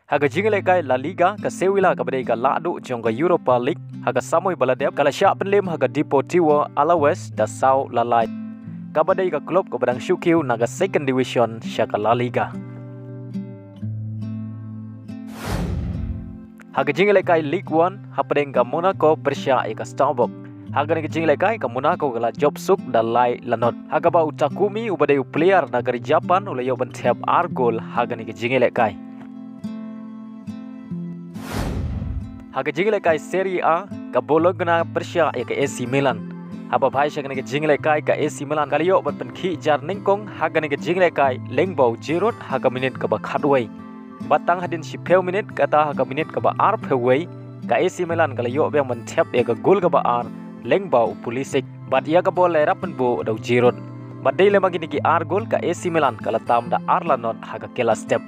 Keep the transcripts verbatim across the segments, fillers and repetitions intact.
Ha ka jingïalehkai La Liga, ka Sevilla kaba dei ka lahduh jong ka Europa League ha ka samoi ba la dep, ka la shah pynlem ha ka Deportivo Alaves da saw la lai, kaba dei ka klub kaba dang shu kiew na ka Second Division sha ka La Liga. Ha ka jingïalehkai Ligue One, hapdeng ka Monaco pyrshah ïa ka Strasbourg. Ha kane ka jingïalehkai ka Monaco ka la jop suk da lai la not, ha kaba u Takumi uba dei u player na ka ri Japan u la ïoh ban thep ar gol ha kane ka jingïalehkai. Ha ka jingïalehkai Serie A, ka Bologna pyrshah ïa ka AC Milan. Haba phai sha kane ka jingïalehkai ka AC Milan ka la ïoh ban pynkhih jar nyngkong ha kane ka jingïalehkai lyngba u Giroud ha ka minit kaba khatwei. Bad tang hadien shiphew minit, kata ha ka minit kaba arphew wei, ka AC Milan ka la ïoh biang ban thep ïa ka gol kaba ar lyngba u Pulisic. Bad ïa ka bol la ïarap ban buh da u Giroud. Bad dei lyngba kine ki ar gol ka AC Milan ka la tam da ar la not ha ka kylla step.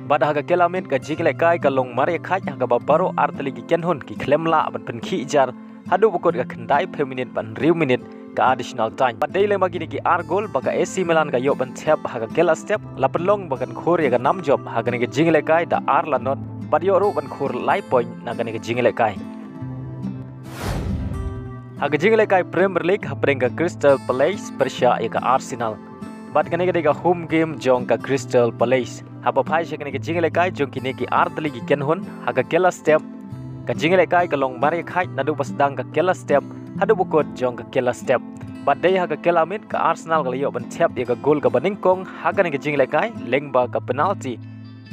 Bad ha ka kylla miet ka jingïalehkai ka long marïakhait ha kaba baroh ar tylli ki kynhun ki khlem lah ban pynkhih jar haduh ba kut ka khyndaiphew minit bad hynriew minit ka additional time. Bad dei lyngba kine ki ar gol ba ka AC Milan ka ïoh ban thep ha ka kylla step, la pynlong ba kan khur ïa ka nam jop ha kane ka jingïalehkai da ar la not, bad ïoh ruh ban khur lai point na kane ka jingïalehkai. Ha ka jingïalehkai Premier League, hapdeng ka Crystal Palace pyrshah ïa ka Arsenal. Bad kane ka dei ka home game jong ka Crystal Palace. Haba phai sha kane ka jingïalehkai jong kine ki ar tylli ki kynhun ha ka kylla step, ka jingïalehkai ka long marïakhait naduh ba sdang ka kylla step haduh ba kut jong ka kylla step. Bad dei ha ka kylla miet ka Arsenal ka la ïoh ban thep ïa ka gol kaba nyngkong ha kane ka jingïalehkai lyngba ka penalty.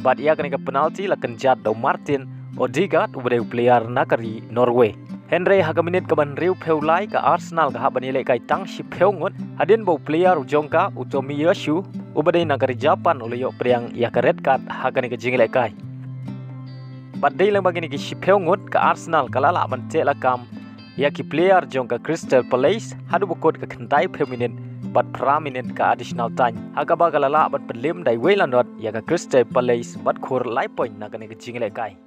Bad ïa kane ka penalty la kynjat da u Martin Odegaard uba dei u player na ka ri Norway. Hynrei ha ka minit kaba hynriewphew lai ka Arsenal ka hap ban ïalehkai tang shiphew ngut hadien ba u player u jong ka u Tomiyasu uba dei na ka ri Japan u la ïoh pdiang ïa ka red card ha kane ka jingïalehkai. Bad dei lyngba kine ki shiphew ngut ka Arsenal ka la lah ban teh lakam ïa ki player jong ka Crystal Palace haduh ba kut ka khyndaiphew minit bad phra minit ka additional time, ha kaba ka la lah ban pynlem da iwei la not ïa ka Crystal Palace bad khur lai point na kane ka jingïalehkai.